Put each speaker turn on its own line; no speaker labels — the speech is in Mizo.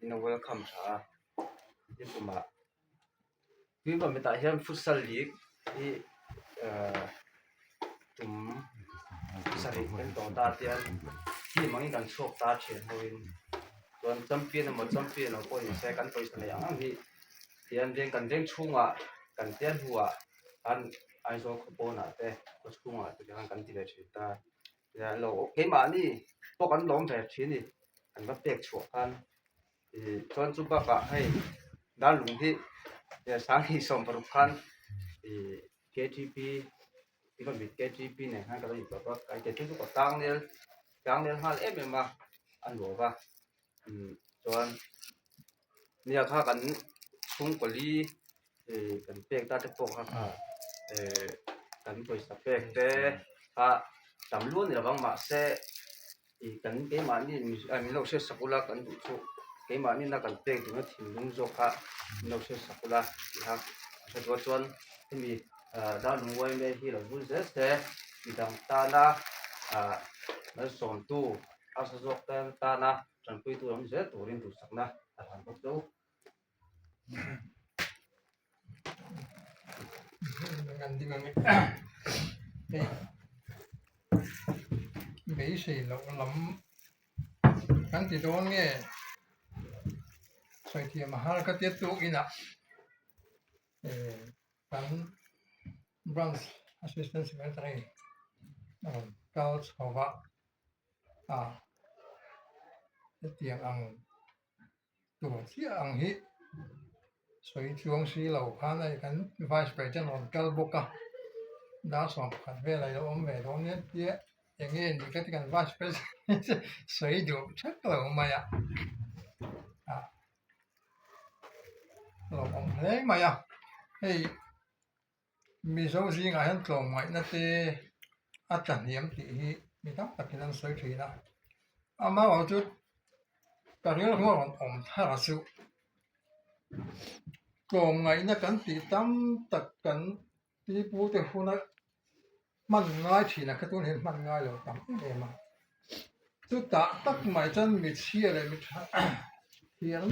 In a welcome tha a nikumah Tuivamitah hian futsal league hi ehh tum sarih kan tawh ta tian team angin kan chhuak ta thian hoin chuan champion emaw champion lo pawh ni se kan pawisa neih ang ang hi tian veng kan veng chhungah kan pian hnuah khan Aizawl khaw pawnah te khaw chhungah te khan kan ti ve thin ta lo keimahni pawh kan lawm ve thin a ni kan va pek chhuah khan. Ih chuan chu bakah hei darlung hi sanghnih 16 khan ih ktp mit ktp nen khan ka lo intlawh a kai te chu ka tlangnel tlangnel nghal em em a a nuam a umm chuan nia kha kan chhungkaw li ih kan pek ta te pawh kha kha eh kan pawisa pek te kha tam luat ni lovang mahse. Ih kan keimahni min lo hriat sak ula kan duh chu keimahni na kan pek duhna thinlung zawk kha min lo hriat sak ula tih a hre duh a chuan hemi ah darlung uaime hi lo vul zel se midang tana ah malsawmtu harsa zawk te tana tanpuitu awm zel turin duhsakna a hlan bawk chu.
Beisei loh lam kan ti dawn nge sawi thiam a har ka tia tuk inah kan branch assistant secretary a rawn kal chho va a hetiang ang. Tur chiah ang hi sawi chuang si lo khan hei kan vice president rawn kal bawk a dar 11 velah ilo awm ve dawn nia tia eng nge ni ka ti kan vice president sawi duh thak lo mai a ah lawmawm hle mai a hei Mizo zingah hian tlawmngaihna te a tla hniam tih hi mi tam takin an sawi thin a, amaherawh chu ka rilru a rawn awm thar a chu tlawmngaihna kan tih tam tak kan pipu te huna hman ngai thin a kha tun hian hman ngai lo tam em em a, chutah tak mai chuan mi chhia leh mi tha thiam.